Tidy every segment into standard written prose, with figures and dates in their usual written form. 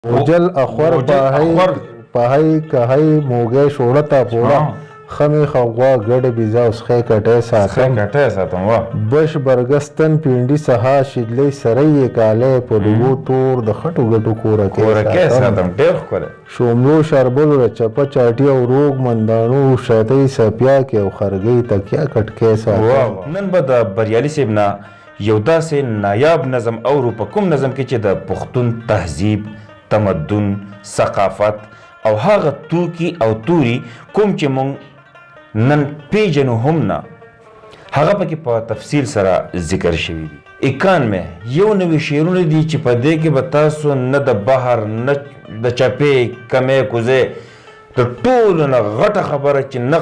غوجل اخور پهی کهی موږی شوړه تا پوړه خمې خغوا ګډ بیزا او سخی کټی ساتم کټی ساتم واه بش برګه ستن پینډي سها شیدلی سری یې کالی په ډوبو تور د خټو ګټو کورکی ساتم ډېر ښکلی شوملو شربلو له چپه چاټي او روغ مندانو شاتۍ سپیاکې او خرګۍ تکیه کټکی ساتم. نن به د بریالي صیب نه یو داسې نایاب نظم اورو په کوم نظم کې چې د پښتون تهذیب، تمدن، ثقافت او هغه توکي او توري کوم چې مونږ نن پیژنو هم نه هغه پکې په تفصیل سره ذکر شوي دي. 91 91 شعرونه دي چې په دې کې به تاسو نه د بحر نه د چپې کمې کوزې د ټولو نه غټه خبره چې نه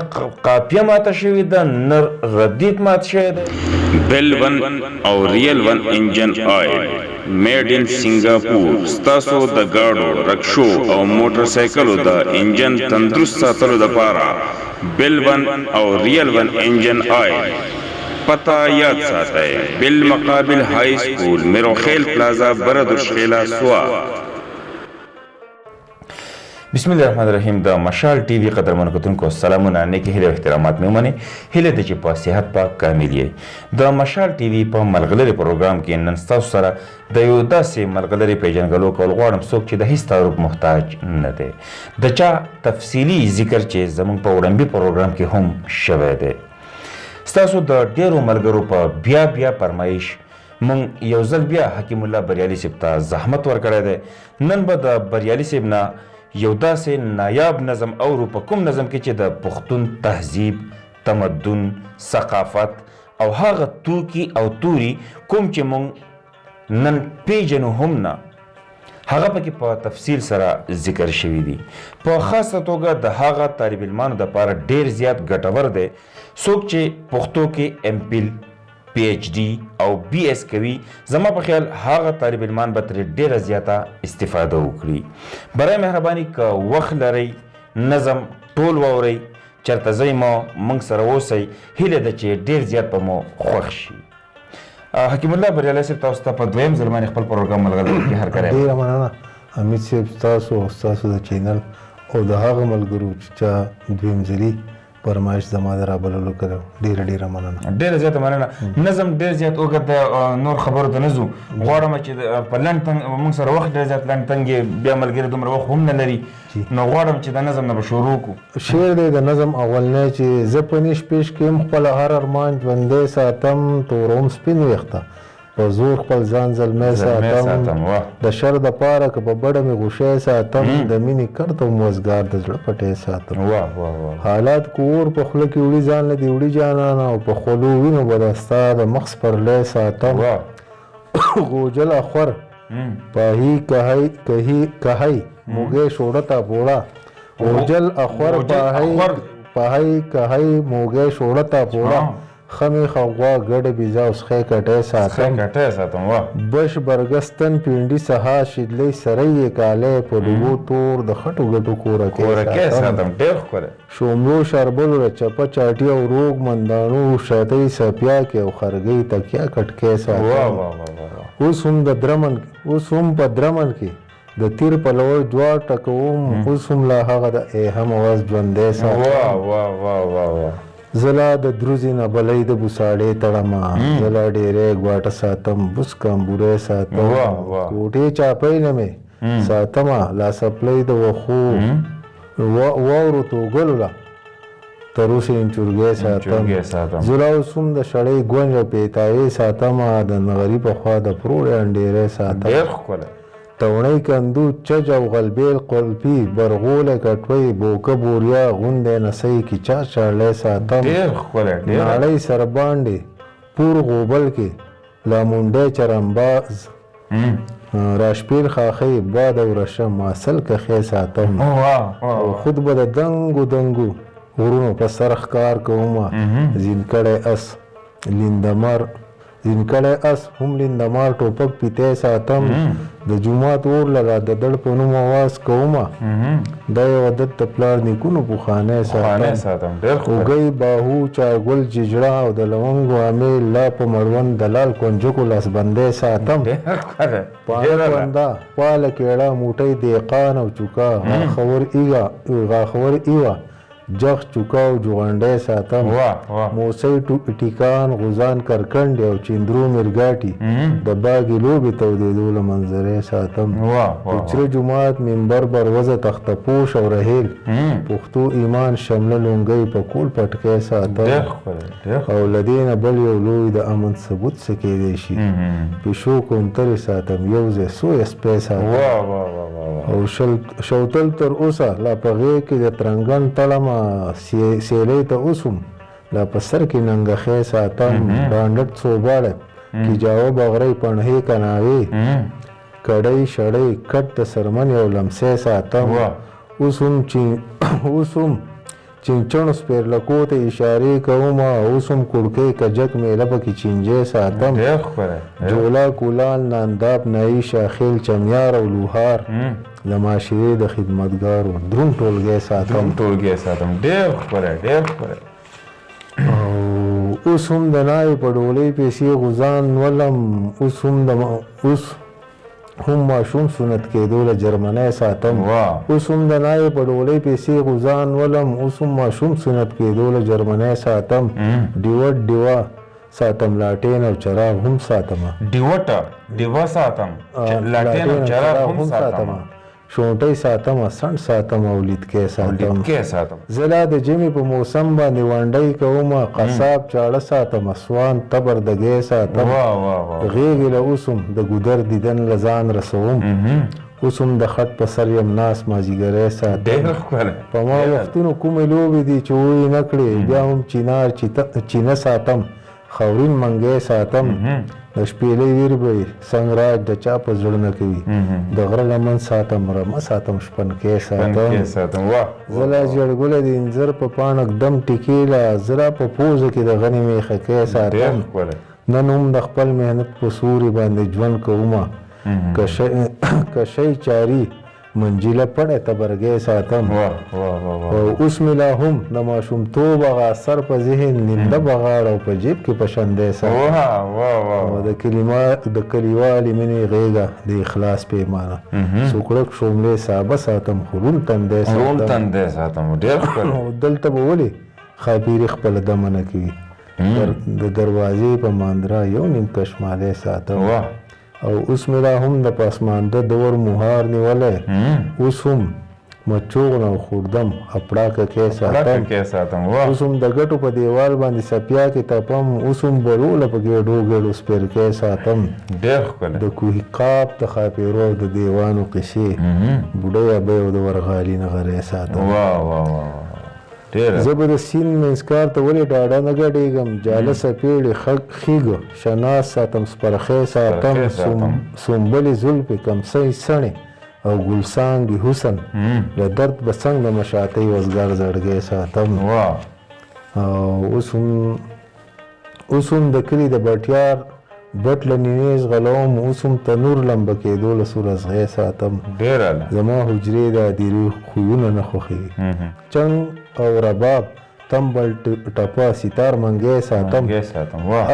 قافیه ماته شوې ده نه ردیف مات شوی دی. بیل ون او ریل ون انجن آئل میډ ان سنګاپور ستاسو د ګاډو، رکشو او موټر سایکلو د انجن تندرست ساتلو لپاره بیل ون او ریل ون انجن آئل پته یاد ساتئ بالمقابل های سکول میروخیل پلازا بره درشخیله سوات. بسم الله الرحمن الرحیم د مشال ټي وي قدرمنو کتونکو سلامونه نیکې هیلې او احترامات مې ومنئ. هیله ده چې په صحت پاک کامل یئ. د مشال ټي وي په ملغلرې پروګرام کې نن ستاسو سره د یو داسې ملغلرې پیژندګلو کول غواړم څوک چې د هیڅ تعارف محتاج نه دی، د چا تفصیلي ذکر چې زموږ په وړمبي پروګرام کې هم شوی دی. ستاسو د ډیرو ملګرو په بیا بیا فرمایش مونږ یو ځل بیا حکیم الله بریالي صاحب ته زحمت ورکړی دی. نن به د بریالي صاحب نه یو داسې نایاب نظم اورو په کوم نظم کې چې د پښتون تهذیب، تمدن، ثقافت او هغه توکي او توري کوم چې مونږ نن پیژنو هم نه هغه پکې په تفصیل سره ذکر شوي دي. په خاصه توګه د هغه طالب علمانو دپاره ډیر زیات ګټور دی څوک چې پښتو کې ایم پیل، پی ایچ ډي او بي ایس کوي. زما په خیال هغه طالب علمان به ترې ډیره زیاته استفاده وکړي. برای مهرباني که وخت لرئ نظم ټول واورئ، چرته ځئ مو موږ سره اوسئ. هیله ده چې ډیر زیات به مو خوښ شي. حکیم الله بریالی صاحب تاسو ته په دویم ځل باندې خپل پروګرام ملغلرې کې هرکلی. ډېره مننه امید صاحب، ستاسو او ستاسو د چینل او د هغه ملګرو چې چا دویم ځلي فرمایش زما د رابللو کړو، ډېره ډېره مننه. ډېره زیاته مننه. نظم ډېر زیات اوږد دی، نور خبرو ته نه ځو. غواړم چې په لنډ تنګ موږ سره وخت ډېر زیات لنډ تنګ یې، بیا ملګري دومره وخت هم نه لري، نو غواړم چې د نظم نه به شروع کړو. شعر دی د نظم اولنی چې زه په نیش پیش کړم خپل هر ارمان ژوندی ساتم، توروم سپین ویښته په زور خپل ځان زلمی ساتم، د شر د پاره که په بډه مې غوښی ساتم، د مینې کرته هم وزګار د زړه پټی ساتم. حالات که اور په خوله کې وړي ځان له دې وړي جانانه، او په خولو وینو به د ستا د مخ سپرلی ساتم. غوجل اخور پاهی کهی کهی موږی شوړه تا پوړه، غوجل اخور پاهی کهی موږی شوړه تا پوړه، خمې خغوا ګډ بیزا او سخی کټی ساتم. بش برګه ستن پینډي سها شیدلی سری یې کالی په ډوبو تور د خټو ګټو کورکی ساتم. ډېر ښکلی. شوملو شربلو له چپه چاټي او روغ مندانو شاتۍ سپیاکې او خرګۍ تکیه کټکی ساتم. اوس هم د درمن، اوس هم په درمن کې د تیر په لور جوار ټکوم، اوس هم لا هغه د ایهم اواز ژوندی ساتم. زه لا د دروزې نه بلۍ د بوساړې تړمه، زه لا ډېری ګواټه ساتم، بوس کمبوری ساتم، کوټې چاپۍ نه مې ساتمه، لا څپلۍ د وښو واورو توږلو له تر اوسه انچورګی ساتم. زه لا اوس هم د شړۍ ګونج او پیتاوې ساتمه، د نغري په خوا د پروړې انډېری ساتم. توڼۍ کندو چج او غلبیل قلپي برغولی کټوۍ بوکه بوریا غوندی نسۍ کیچا چاړلی ساتم. ناړۍ سربانډې پور غوبل کې لا مونډی چرمباز راشپیل خاخۍ باد او رشه ماسل کښی ساتم. او خود به د دنګو دنګو غرونو په سر ښکار کومه، زین کړی اس لیندمر زین کړی اس هم لیندمار ټوپک پیتی ساتم. د جومات اور لره د دړ په نوم اواز کومه، دا یو عادت د پلار نیکونو پخوانی ساتم. اوږۍ باهو چارګل ججړه او د لونګو امیل لا په مړوند دلال کنجکو لاسبندی ساتم. پانه کونده پاله کېړه موټۍ دیقان او چوکا غاښور ایوه جغ چوکا او جوغنډی ساتم. موسۍ ټیکان غوزان کرکنډې او چندرو مرګاټي د باګې لوبې تودېدو له منظرې ساتم. د چره جومات منبر بروزه تخته پوش او رهیل پښتو ایمان شمله لونګۍ په کول پټکی ساتم. او له دې نه بل یو لوی د امن ثبوت څه کېدی شي، پیشو کونترې ساتم، یو ځای سوی سپی ساتم. او شوتل تر اوسه لا په غېږ کې د ترنګن تړمه سیلۍ ته اوسم لا په سر کې ننګخی ساتم. ډانډټ څوباړی کیجاوه بغرۍ پڼهې کناوې کړۍ شړۍ کټ د څرمنې او لمسی ساتم. اوس هم چینچڼو سپېرلکو ته اشارې کومه، اوس هم کړکۍ کجک میله پکې چینجی ساتم. جولا کولال نانداب نایي شاخیل چمیار او لوهار د معاشرې د خدمتګارو دروند ټولګی ساتم. ډېر ښکلی، ډېر ښکلی. او اوس هم د ناوې په ډولۍ پیسې غوزان ولم، اوس هم ماشوم سنت کېدو له جرمنی ساتم. اوس هم د ناوې په ډولۍ پیسې غوزان ولم، اوس هم ماشوم سنت کېدو له جرمنی ساتم. ډیوټ ډیوه ساتم، لاټین او چراغ هم ساتم. ډیوټ ډیوه ساتم، لاټین او چراغ هم ساتم. شونټۍ ساتم، سنډ ساتم او لیدکی ساتم. زه لا د ژمي په موسم باندې ونډۍ کومه، قصاب چاړه ساتم، سوان تبر دګی ساتم. غېږې له اوس هم د ګودر دیدن له ځان رسوم، اوس هم د خټ په سر یم ناست مازیګری ساتم. په ما وختونو کومې لوبې دي چې ویې نه کړې، بیا هم چینار چینه ساتم، خاورین منګی ساتم. د شپېلۍ ویر به یې څنګ راج د چا په زړه نه کوي، د غره لمن ساتم، رمه ساتم، شپنکی ساتم. زه لا ژړګلی د انځر په پاڼه ږدم ټیکې له، زه لا په پوزه کې د غنې میخکی ساتم. نن هم د خپل محنت په سوري باندې ژوند کومه، که شی چاري منجیله پړی تبرګی ساتم. او اوس مې لا هم د ماشومتوب هغه اثر په ذهن نینده په غاړه او په جیب کې په شندی ساتم. او د کلیوالې مینې غېږه د اخلاص پیمانه سوکړک شوملې سابه ساتم، خو روڼ تندی ساتم. او دلته به ولې ښاپېري خپله دمه نه کوي، د دروازې په ماندرا یو نیم کشمالی ساتم. او اوس مې لا هم د پاسمانده دور مهار نیولی، اوس هم مچوغنه او خوردم اپړاکه کې ساتم. اوس هم د ګټو په دیوال باندې سپیا کې تپم، اوس هم بلوله په ګېډو ګېډو سپېرکی ساتم. د کوهي قاف د ښاپېرو او د دیوانو قصې بوډۍ ابۍ او د ورغالي نغری ساتم. زه به د سیند منځکار ته ولې ډاډه نه ګډېږم، جاله څپېړې خیږه شناس ساتم، سپرخی ساتم، سنبلې زلفې کمسۍ څڼې او ګلڅانګې حسن له درد به څنګه د مشاتۍ وزګار زړګی ساتم. او اوس هم د کلي د بټیار بټ له نینې ځغلوم، اوس هم تنور لمبه کېدو له سور ازغی ساتم. زما حجرې د هدیرې خویونه نه خوښېږي، چنګ او رباب تنبل ټپه سیتار منګی ساتم،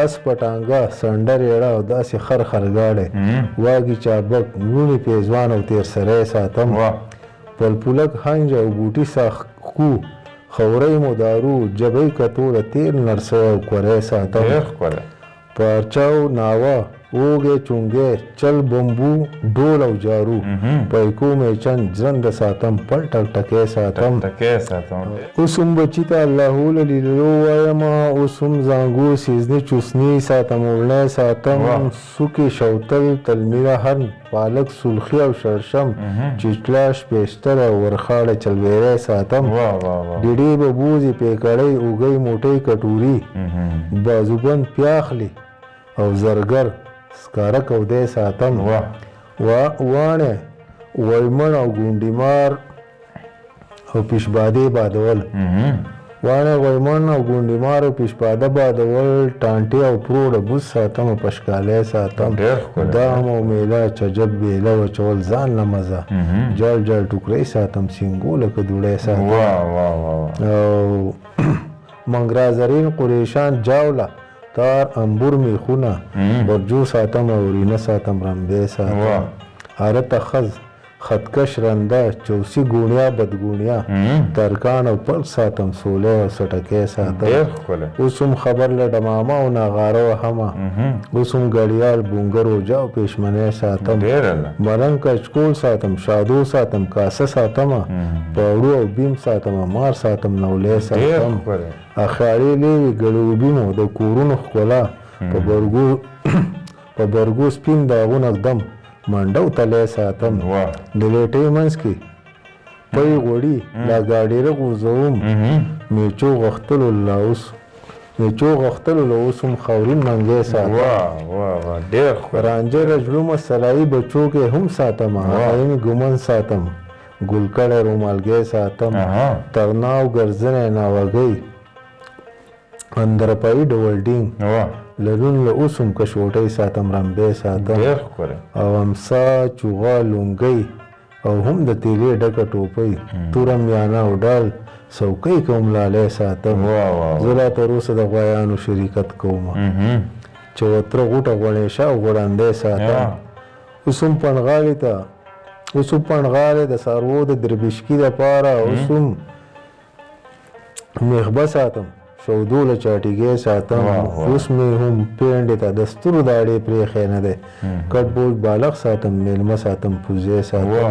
اس په ټانګه سنډه ریړه او داسې خر خرګاړی واګي چابک لوڼې پیزوان او تیر سری ساتم. پلپولک هنج او بوټي ساخکو خورۍ مو دارو جبۍ کتوره تیر نرسۍ او کوری ساتم. پارچاو ناوه اوږی چونګی چل بمبو ډول او جارو پیکو میچن ژرنده ساتم، پل ټکټکی ساتم. اوس هم بچي ته الله له لیلو وایم، اوس هم زانګو سیزني چوسني ساتم، اوړنی ساتم، سوکې شوتل تلمیره هرن پالک سلخي او شړشم چیچلا شپېشتره او ورخاړه چلویری ساتم. ډیډې به بوزې پیکړۍ اوږۍ موټۍ کټوري بازوبند پیاخلي او زرګر سکاره کودی ساتم. واڼی ویمڼ او ګونډیمار او پیشبادې بادول واڼه غویمن او ګونډیمار او پیشپاده بادول ټانټې او پروړه بوز ساتم او پشکالی ساتم. دام او میله چجب بیله وچول ځان له مزه جال جال ټوکرۍ ساتم سینګو لکه دوړی ساتم. او منګرازرین قریشان جاوله تار انبور میخونه برجو ساتم او رینه ساتم رمبی ساتم. هرته خز خطکش رنده چوسی ګوڼیا بدګوڼیا ترکان او پړ ساتم سولی او سټکی ساتم. اوس هم خبر له ډمامه او ناغاره وهمه. اوس هم ګړیال بونګر روجه او پېشمنی ساتم. ملنګ کچکول ساتم شادو ساتم کاسه ساتمه پاړو او بیم ساتمه مار ساتم نولی ساتم. اخیارې لیوې ګړوبي مو د کورونو ښکلا په برګو سپین داغونه ږدم منډه او تلی ساتم. د لېټۍ منځ کې پۍ غوړي لا ګاډیره غورځوم میچو غښتلو له اوس هم خاورین منګی ساتم. رانجه رجړومه سلایي بچو کې هم ساتم. عین ګومن ساتم ګلکړی رومالګی ساتم. ترناو ګرځنی ناوګۍ اندرپایي ډول ډینګ لرون له اوس هم کشوټۍ ساتم رمبی ساتم. او امسا چوغه لونګۍ او هم د تیلې ډکه ټوپۍ توره میانه او ډال څوکۍ کوم لالی ساتم. زه لا تر اوسه د غویانو شریکت کوم چې وتره غوټه غوړېشه او غوړندی ساتم. اوس هم پڼغالي ته اوس هم پڼغالی د څاروو د دربشکي دپاره اوس هم میخبه ساتم شودو له چاټیګی ساتم. اوس مې هم پېنډې ته د سترو داړې پرېښی نه دی. کټ بوج بالغ ساتم میلمه ساتم پوزی ساتم.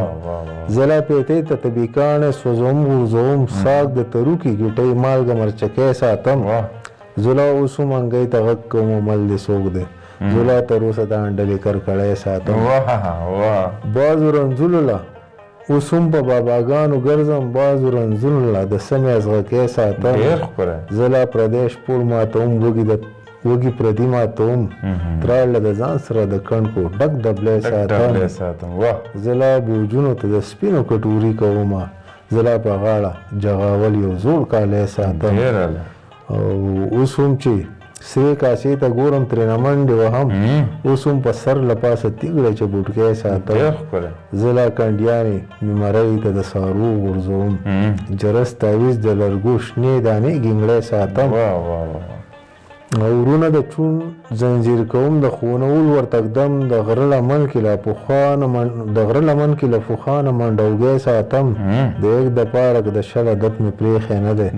زه لا پیتۍ ته طبي کاڼی سوځوم غورځوم ساګ د تروکي ګیټۍ مالګه مرچکی ساتم. زه لا اوس هم انګۍ ته غږ کوم مل دې څوک دی. زه لا تر اوسه د انډلې کرکړی ساتم. بعضو رنځونو له اوس هم په باباګانو ګرځم بعضو رنځونو له د سمې ازغکی ساتم. زه لا پردی شپول ماتوم وږي پردي ماتوم تراړ له د ځان سره د کڼکو ډک دبلی ساتم. زه لا بوجونو ته د سپینو کټوري کومه زه لا په غاړه جغاول یو زوړ کالی ساتم. او اوس هم چې سرې کاسې ته ګورم ترېنه منډې وهم اوس هم په سر له پاسه تیږړی چې بوټکی ساتم. زه لا کنډیانې میمرۍ ته د څاروو غورځوم جرس تاویز د لرګو شنې دانې ګینګړی ساتم. او ورونه د چون زنځیر کوم د خونول ورته ږدم د غره لمن کې له پخوا نه منډوګی ساتم. د یک دپاره که د شل عادت مې پرېښی نه دی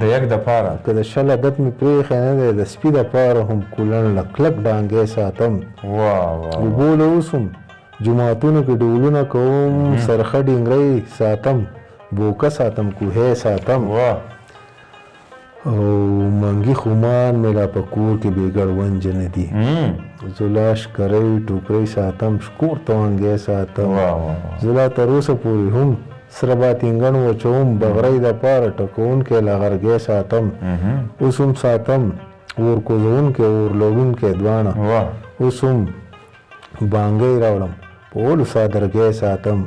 که د شل عادت مې پرېښی نه دی د سپي دپاره هم کولڼ له کلک ډانګی ساتم. اوبو له اوس هم جوماتونو کې ډولونه کوم سرخه ډینګرۍ ساتم بوکه ساتم کوهی ساتم. او منګي خومان مې لا په کور کې بې ګړونجه نه دي. زه لا شکرۍ ټوکرۍ ساتم شکور توانګی ساتم. زه لا تر اوسه پورې هم سره باتینګن وچوم بغرۍ دپاره ټکوونکی لغرګی ساتم. اوس هم ساتم اور کوزوونکی اور لړونکی دواړه. اوس هم بانګۍ راوړم په ولو څادرګی ساتم.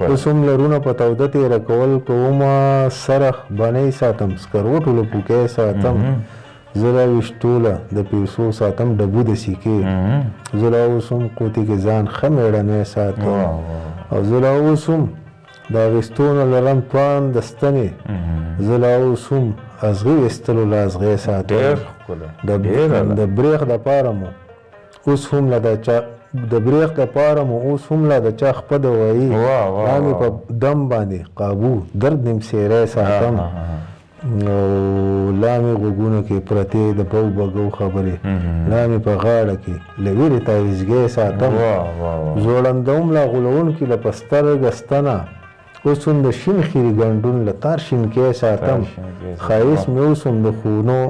اوس هم لرونه په توده تېره کول کومه سرخ بنۍ ساتم سکروټو له پوکی ساتم. زه لا ویشتو له د پیسو ساتم ډبو د سیکې. زه لا اوس هم کوتې کې ځان ښه مېړنی ساتم. او زه لا اوس هم د اخیستو نه لرم توان د ستنې. زه لا اوس هم ازغي ویستلو له ازغی ساتم. د برېښ دپاره مو اوس هم له د چا د برېښ دپاره مو اوس هم لا د چا خپه دوایي لا مې په دم باندې قابو درد نیم څېری ساتم. او لا مې غوږونو کې پرتې د بو بګو خبرې لا مې په غاړه کې له ویرې تاویزګی ساتم. ځوړندوم لا غولوونکي له په سترګه ستنه اوس هم د شین خیري ګنډون له تار شینکی ساتم. ښایست مې اوس هم د خونو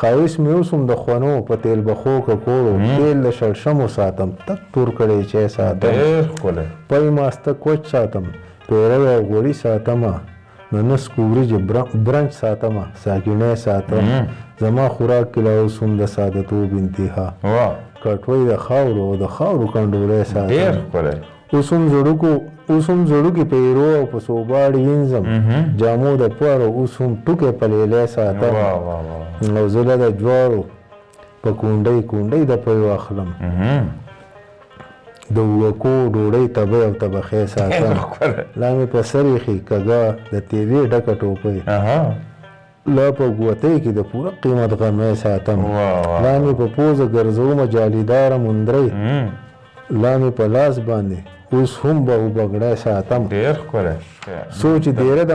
ښایست مې اوس هم د خونو په تیل بخو ککوړو تیل د شړشمو ساتم تک تور کړیچی ساتم. پی ماسته کوچ ساتم پیروی او غوړي ساتمه د نسکو وریجې برنج ساتمه ساګینی ساتم. زما خوراک کې لا اوس هم د سادتوب انتها کټوۍ د خاورو او د خاورو کنډولی ساتم. اوس هم اوس هم زړوکې په ایرو او په سوباړي وینځم، جامو د پوارو اوس هم ټوکې په لیلی ساتم، او زه له د جوارو په کونډۍ کونډۍ د پیو اخلم، د وکو ډوډۍ تبۍ او طبخې ساتم، لا مې په سر ایښي کږه د تیلې ډکه ټوپۍ، لا په ګوتۍ کې د پوره قیمت غمی ساتم، لا مې په پوزه ګرځومه جالیداره مندرۍ، لا مې په لاس باندې اوس هم به وبګړی ساتم. ډېر ښکلی. څو چې دیره د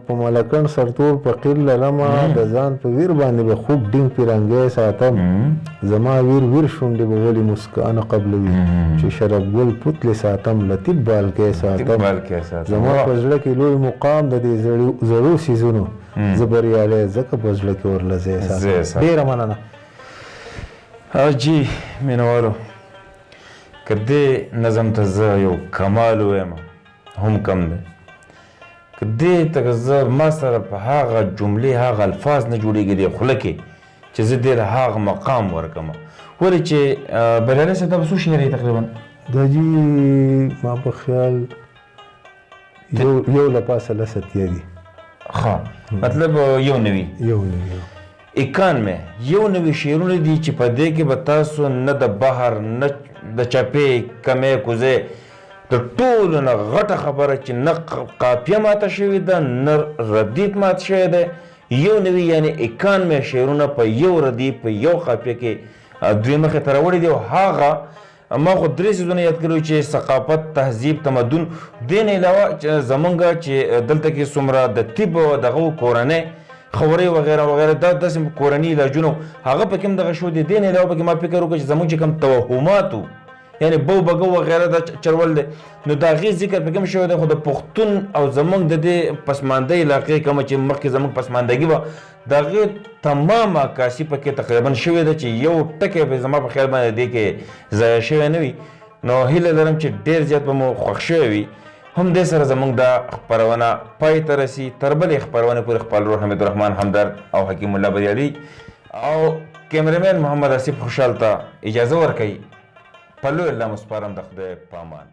په ملکڼ سرتور فقیر لرمه، د ځان په ویر باندې به خوږ ډینګ پیرنګی ساتم، زما ویر ویر شونډې به ولې مسکا نه قبلوي، چې شرب ګل پوتلې ساتم، لطیف بالکی ساتم، زما په زړه کې لوی مقام د دې زړو څیزونو، زه بریالی ځکه په زړه کې ورله ځای ساتم. ډېره مننه. جي مینوالو، که دې نظم ته زه یو کمال ووایم هم کم دی، که دې ته که زه ما سره په هغه جملې هغه الفاظ نه جوړېږي دې خوله کې چې زه دې له هغه مقام ورکړم. ولې چې بریالی صاحب دا به څو شعر یې تقریبا؟ دا جي ما په خیال یو له پاسه لس اتیا دي. ښه، مطلب 91. 91 91 91 شعرونه دي چې په دې کې به تاسو نه د بحر نه د چپې کمې کوزې، د ټولو نه غټه خبره چې نه قافیه ماته شوې ده نه ردیف مات شوی دی. 91 یعنې 91 شعرونه په یو ردیف په یو قافیه کې دوی مخې ته راوړي دي. او هغه ما خو درې څیزونه یاد کړي چې ثقافت، تهذیب، تمدن. دې نه علاوه زمونږ چې دلته کې څومره د طب دغه کورنۍ خورې وغیره وغیره دا داسې کورني علاجونه هغه پکې هم دغه شو دي. دې نه علاوه پکې ما فکر وکړ چې زمونږ چې کوم توهمات وو یعنې بو بګو وغیره دا چرول دی، نو د هغې ذکر پکې هم شوی دی. خو د پښتون او زمونږ د دې پسماندۍ علاقې کومه چې مخکې زمونږ پسماندګي وه د هغې تمامه عکاسي پکې تقریبا شوې ده چې یو ټکی به زما په خیال باندې دې کې ضایع شوی نه وي. نو هیله لرم چې ډېر زیات به مو خوښ شوی وي. هم دې سره زمونږ دا خپرونه پای ته رسي. تر بلې خپرونې پورې خپل ورور حمیدالرحمن همدرد او حکیم الله بریالي او کیمرمین محمد آصف خوشحال ته اجازه ورکوي. په لوی الله مو سپارم، د خدای په امان.